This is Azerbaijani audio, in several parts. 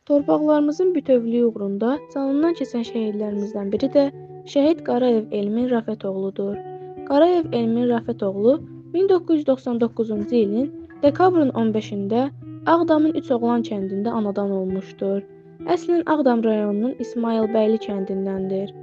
Torpaqlarımızın bütövlüyü uğrunda canından keçən şəhidlərimizdən biri də şəhid Qarayev Elmin Rafetoğludur. Qarayev Elmin Rafetoğlu 1999-cu ilin dekabrın 15-də Ağdamın Üçoğlan kəndində anadan olmuşdur. Əslən Ağdam rayonunun İsmayılbəyli kəndindəndir.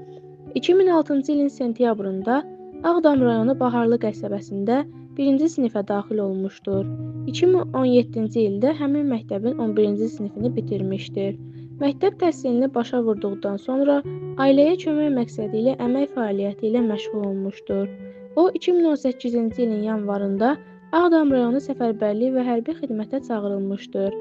2006-cı ilin sentyabrında Ağdam rayonu Baharlı qəsəbəsində 1-ci sinifə daxil olmuşdur. 2017-ci ildə həmin məktəbin 11-ci sinifini bitirmişdir. Məktəb təhsilini başa vurduqdan sonra ailəyə kömək məqsədi ilə əmək fəaliyyəti ilə məşğul olmuşdur. O 2018-ci ilin yanvarında Ağdam rayonu səfərbərlik və hərbi xidmətə çağırılmışdır.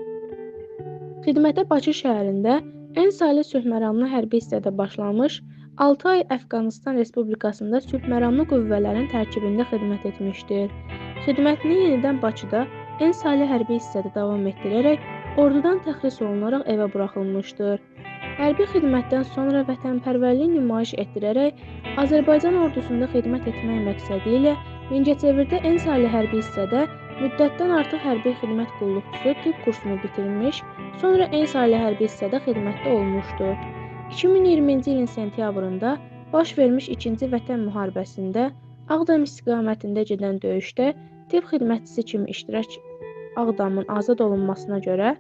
Xidmətə Bakı şəhərində ən salih sülhməramlı hərbi hissədə başlamış, 6 ay Əfqanıstan Respublikasında sülhməramlı qüvvələrin tərkibində xidmət etmişdir. Xidmətini yenidən Bakıda ən salih hərbi hissədə davam etdirərək ordudan təxris olunaraq evə buraxılmışdır. Hərbi xidmətdən sonra vətənpərvərlik nümayiş etdirərək Azərbaycan ordusunda xidmət etmək məqsədi ilə Mingəçevirdə ən salih hərbi hissədə müddətdən artıq hərbi xidmət qulluqçusu tibb kursunu bitirmiş, sonra ən salih hərbi hissədə xidmətdə olmuşdur. 2020-ci ilin sentyabrında baş vermiş 2-ci Vətən müharibəsində Ağdam istiqamətində gedən döyüşdə tibb xidmətçisi kimi iştirak Ağdamın azad olunmasına görə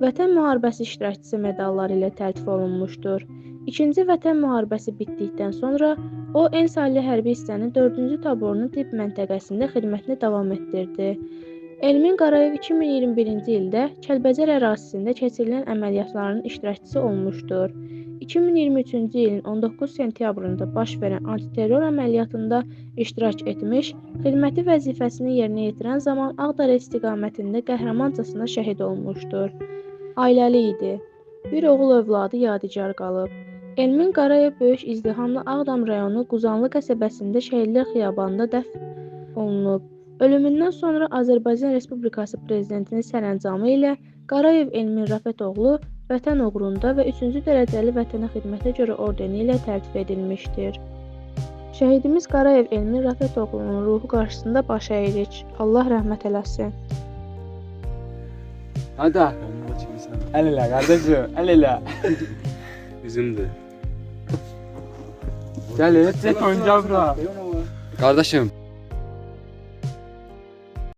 Vətən müharibəsi iştirakçısı medalları ilə təltif olunmuşdur. 2-ci Vətən müharibəsi bitdikdən sonra o ən salih hərbi hissənin 4-cü taborunun tibb məntəqəsində xidmətini davam etdirdi. Elmin Qarayev 2021-ci ildə Kəlbəcər ərazisində keçirilən əməliyyatların iştirakçısı olmuşdur. 2023-cü ilin 19 sentyabrında baş verən antiterror əməliyyatında iştirak etmiş, xidməti vəzifəsini yerinə yetirən zaman Ağdərə istiqamətində qəhrəmancasına şəhid olmuşdur. Ailəli idi. Bir oğul övladı yadigar qalıb. Elmin Qarayev böyük izdihamla Ağdam rayonu Quzanlı qəsəbəsində Şəhidlər Xiyabanında dəfn olunub. Ölümündən sonra Azərbaycan Respublikası Prezidentinin sərəncamı ilə Qarayev Elmin Rafetoğlu Vətən uğrunda və 3-cü dərəcəli Vətənə xidmətə görə ordeni ilə təltif edilmişdir. Şəhidimiz Qarayev Elmin Rafetoğlunun ruhu qarşısında baş əyirik. Allah rəhmət eləsin. Hadi. Bomba çekilsene. El ele kardeşim. El ele. Bizimdi. Gel hele. Çek önce bura. Kardeşim.